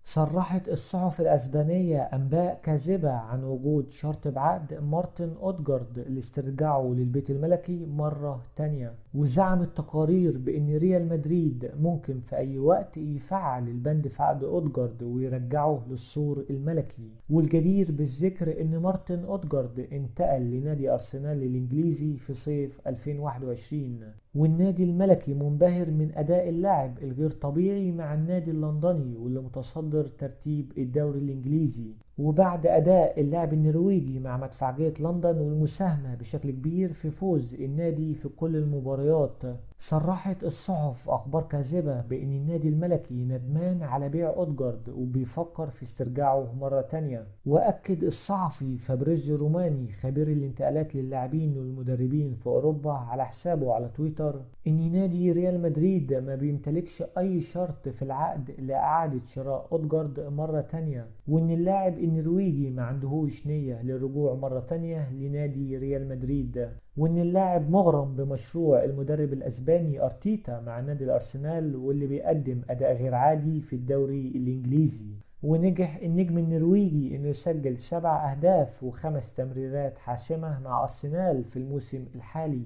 صرحت الصحف الأسبانية أنباء كاذبة عن وجود شرط بعقد مارتن أودجارد لاسترجاعه للبيت الملكي مرة تانية، وزعمت تقارير بأن ريال مدريد ممكن في أي وقت يفعل البند في عقد أودجارد ويرجعه للسور الملكي. والجدير بالذكر أن مارتن أودجارد انتقل لنادي أرسنال الإنجليزي في صيف 2021، والنادي الملكي منبهر من أداء اللاعب الغير طبيعي مع النادي اللندني واللي متصدر ترتيب الدوري الإنجليزي. وبعد أداء اللاعب النرويجي مع مدفعجية لندن والمساهمة بشكل كبير في فوز النادي في كل المباريات، صرحت الصحف أخبار كاذبة بأن النادي الملكي ندمان على بيع أودجارد وبيفكر في استرجاعه مرة تانية. وأكد الصحفي فابريزيو روماني خبير الانتقالات للاعبين والمدربين في أوروبا على حسابه على تويتر إن نادي ريال مدريد ما بيمتلكش أي شرط في العقد لإعادة شراء أودجارد مرة تانية، وإن اللاعب النرويجي ما عندهوش نية للرجوع مرة تانية لنادي ريال مدريد، وإن اللاعب مغرم بمشروع المدرب الأسباني أرتيتا مع نادي الأرسنال واللي بيقدم أداء غير عادي في الدوري الإنجليزي. ونجح النجم النرويجي إنه يسجل 7 أهداف و5 تمريرات حاسمة مع أرسنال في الموسم الحالي.